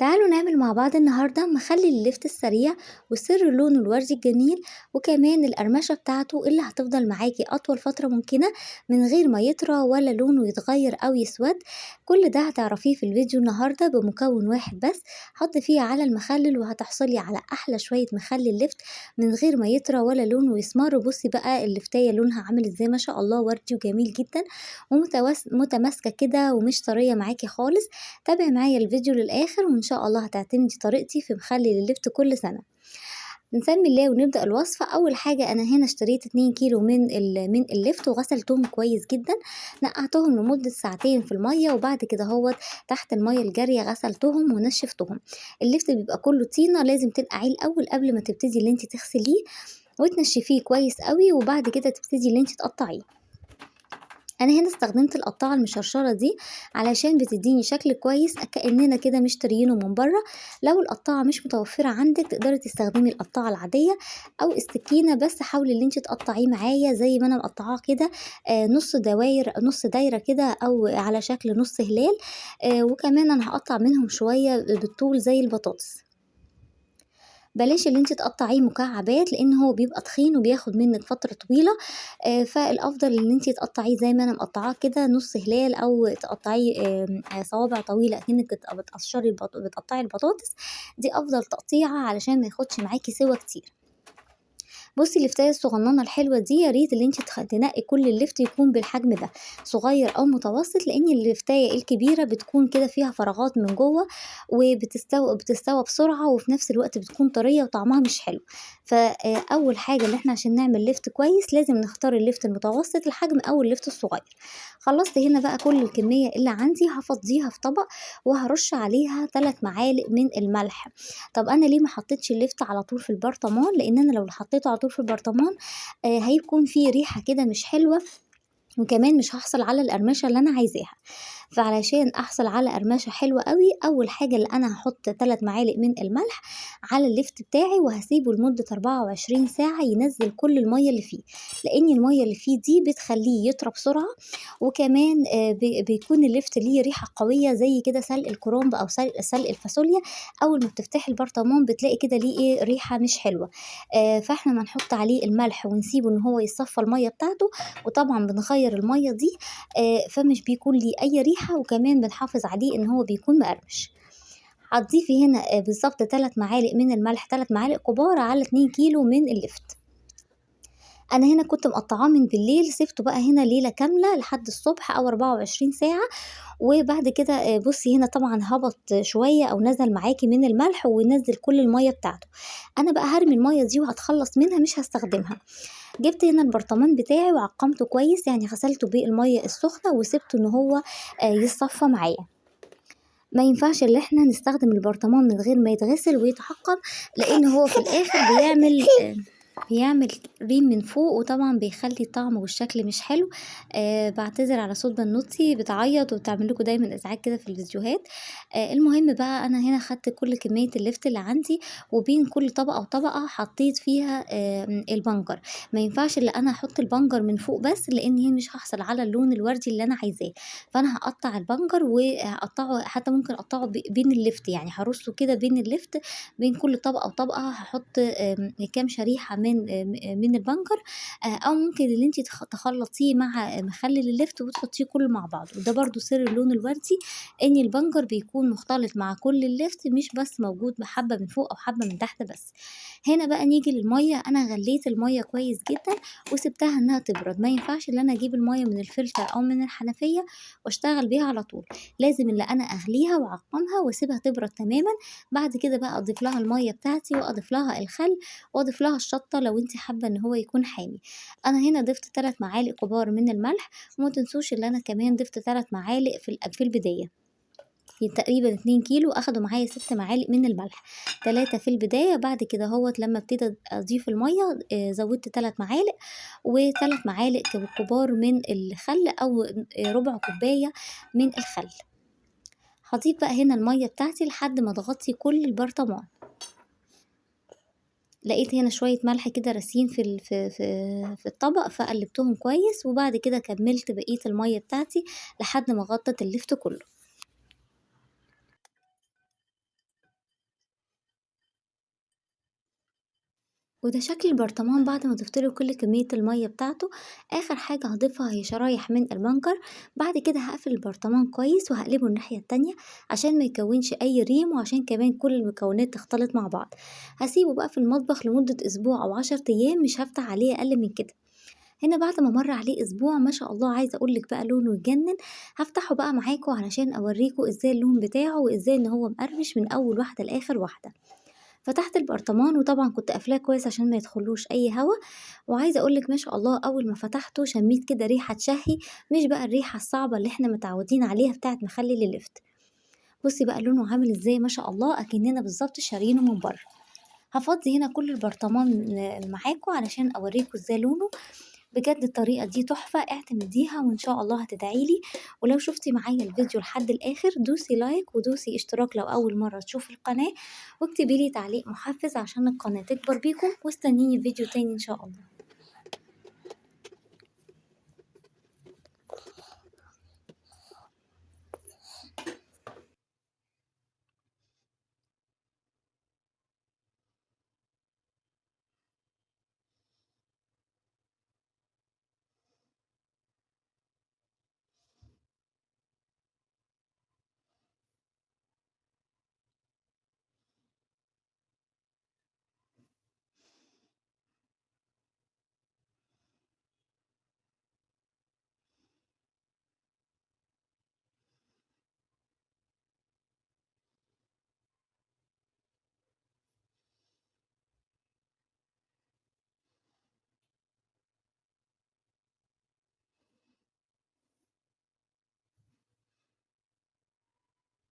تعالوا نعمل مع بعض النهاردة مخلل اللفت السريع وسر لونه الوردي الجميل، وكمان القرمشة بتاعته اللي هتفضل معاكي أطول فترة ممكنة من غير ما يطرى ولا لونه يتغير أو يسود. كل ده هتعرفيه في الفيديو النهاردة بمكون واحد بس هتضيفيه على المخلل، وهتحصلي على أحلى شوية مخلل لفت من غير ما يطرى ولا لونه يسمر. بصي بقى اللفتاية لونها عامل ازاي، ما شاء الله وردي وجميل جدا ومتماسكة كده ومش طرية معاكي خالص. تابعي معايا الفيديو للآخر وإن شاء الله هتعتمدي طريقتي في مخلل اللفت كل سنة. نسمي الله ونبدأ الوصفة. أول حاجة أنا هنا اشتريت 2 كيلو من اللفت وغسلتهم كويس جدا، نقعتهم لمدة ساعتين في المية، وبعد كده اهوت تحت المية الجارية غسلتهم ونشفتهم. اللفت بيبقى كله طينة، لازم تنقعيه الأول قبل ما تبتدي اللي انت تغسليه وتنشفيه كويس قوي، وبعد كده تبتدي اللي انت تقطعيه. انا هنا استخدمت القطاعه المشرشره دي علشان بتديني شكل كويس كاننا كده مشتريينه من بره. لو القطاعه مش متوفرة عندك تقدري تستخدمي القطاعه العادية او السكينة، بس حاولي ان انت تقطعيه معايا زي ما انا مقطعاه كده، نص دواير، نص دايرة كده او على شكل نص هلال. وكمان انا هقطع منهم شوية بالطول زي البطاطس. بلاش اللي انت تقطعيه مكعبات لان هو بيبقى تخين وبياخد منك فترة طويلة، فالافضل ان انت تقطعيه زي ما انا مقطعاه كده نص هلال، او تقطعيه صوابع طويلة اكنك بتقطعي البطاطس. دي افضل تقطيعه علشان ما ياخدش معاكي سوا كتير. بصي اللفتايه الصغننه الحلوة دي يا ريت اللي انت تنقي كل اللفت يكون بالحجم ده، صغير او متوسط، لان اللفتايه الكبيرة بتكون كده فيها فراغات من جوه وبتستوى بسرعة، وفي نفس الوقت بتكون طرية وطعمها مش حلو. فاول حاجة اللي احنا عشان نعمل لفت كويس لازم نختار اللفت المتوسط الحجم او اللفت الصغير. خلصت هنا بقى كل الكمية اللي عندي هفضيها في طبق وهرش عليها 3 معالق من الملح. طب انا ليه ما حطيتش اللفت على طول في البرطمان؟ لان انا لو حطيته على طول في البرطمان، هيكون فيه ريحة كده مش حلوة، وكمان مش هحصل على القرمشة اللي أنا عايزاها. فعلشان أحصل على قرمشة حلوة قوي، أول حاجة اللي أنا هحط 3 معالق من الملح على اللفت بتاعي، وهسيبه لمدة 24 ساعة ينزل كل المية اللي فيه، لأن المية اللي فيه دي بتخليه يطرى بسرعة، وكمان، بيكون اللفت ليه ريحة قوية زي كده سلق الكرنب أو سلق الفاصوليا. أول ما بتفتحي البرطمان بتلاقي كده ليه ريحة مش حلوة. فاحنا ما نحط عليه الملح ونسيبه إن هو يصفى المية بتاعته، وطبعا بنغير المية دي، فمش بيكون ليه أي ريحة، وكمان بنحافظ عليه إن هو بيكون مقرمش. هتضيفي هنا، بالظبط 3 معالق من الملح، 3 معالق كبار على 2 كيلو من اللفت. أنا هنا كنت مقطعاه من بالليل، سبته بقى هنا ليلة كاملة لحد الصبح أو 24 ساعة، وبعد كده، بصي هنا طبعا هبط شوية أو نزل معاكي من الملح ونزل كل المية بتاعته. أنا بقى هرمي المية دي وهتخلص منها، مش هستخدمها. جبت هنا البرطمان بتاعي وعقمته كويس، يعني غسلته بالمية السخنة وسبته إن هو، يتصفى معايا. ما ينفعش اللي احنا نستخدم البرطمان من غير ما يتغسل ويتعقم، لأن هو في الآخر بيعمل ريم من فوق، وطبعا بيخلي الطعم والشكل مش حلو. بعتذر على صوت بنوتي بتعيط وبتعمل لكم دايما ازعاج كده في الفيديوهات. المهم بقى انا هنا خدت كل كمية اللفت اللي عندي، وبين كل طبقة وطبقة حطيت فيها، البنجر. ما ينفعش اللي انا احط البنجر من فوق بس، لان هي مش هحصل على اللون الوردي اللي انا عايزاه. فانا هقطع البنجر وهقطعه، حتى ممكن اقطعه بين اللفت، يعني هرصه كده بين اللفت، بين كل طبقة وطبقة هحط، كام شريحة من البنجر، او ممكن اللي انت تخلطيه مع مخلل اللفت وتحطيه كله مع بعض. وده برضو سر اللون الوردي، ان البنجر بيكون مختلط مع كل اللفت، مش بس موجود حبة من فوق او حبة من تحت بس. هنا بقى نيجي للمية. انا غليت المية كويس جدا وسبتها انها تبرد. ما ينفعش ان انا اجيب المية من الفلتر او من الحنفية واشتغل بيها على طول، لازم اللي انا اغليها واعقمها واسيبها تبرد تماما. بعد كده بقى اضيف لها المية بتاعتي، واضيف لها الخل، واضيف لها الشطة لو انت حابة ان هو يكون حامي. انا هنا ضفت 3 معالق كبار من الملح، وما تنسوش ان انا كمان ضفت 3 معالق في البداية، تقريبا 2 كيلو اخدوا معايا 6 معالق من الملح، 3 في البداية. بعد كده اهوت لما ابتدي اضيف المية، زودت 3 معالق، وتلات معالق كبار من الخل او ربع كوباية من الخل. هضيف بقى هنا المية بتاعتي لحد ما تغطي كل البرطمان. لقيت هنا شوية ملح كده راسين في الطبق، فقلبتهم كويس، وبعد كده كملت بقية المية بتاعتي لحد ما غطت اللفت كله. وده شكل البرطمان بعد ما ضفت له كل كمية المية بتاعته. اخر حاجة هضيفها هي شرايح من البنجر. بعد كده هقفل البرطمان كويس وهقلبه الناحية التانية عشان ما يكونش اي ريم، وعشان كمان كل المكونات تختلط مع بعض. هسيبه بقى في المطبخ لمدة اسبوع او 10 ايام، مش هفتح عليه اقل من كده. هنا بعد ما مر عليه اسبوع ما شاء الله عايزه اقول لك بقى لونه يجنن. هفتحه بقى معاكم علشان اوريكم ازاي اللون بتاعه وازاي ان هو مقرمش من اول واحده لاخر واحده. فتحت البرطمان وطبعا كنت قافلاه كويس عشان ما يدخلوش اي هوا، وعايزه اقول لك ما شاء الله اول ما فتحته شميت كده ريحه تشهي، مش بقى الريحه الصعبه اللي احنا متعودين عليها بتاعه مخلل اللفت. بصي بقى لونه عامل ازاي ما شاء الله، اكننا بالظبط شارينه من بره. هفضي هنا كل البرطمان معاكم علشان اوريكم ازاي لونه. بجد الطريقة دي تحفة، اعتمديها وإن شاء الله هتدعيلي. ولو شفتي معايا الفيديو لحد الآخر دوسي like ودوسي اشتراك لو أول مرة تشوفي القناة، واكتبي لي تعليق محفز عشان القناة تكبر بيكم، واستنيني في فيديو تاني إن شاء الله.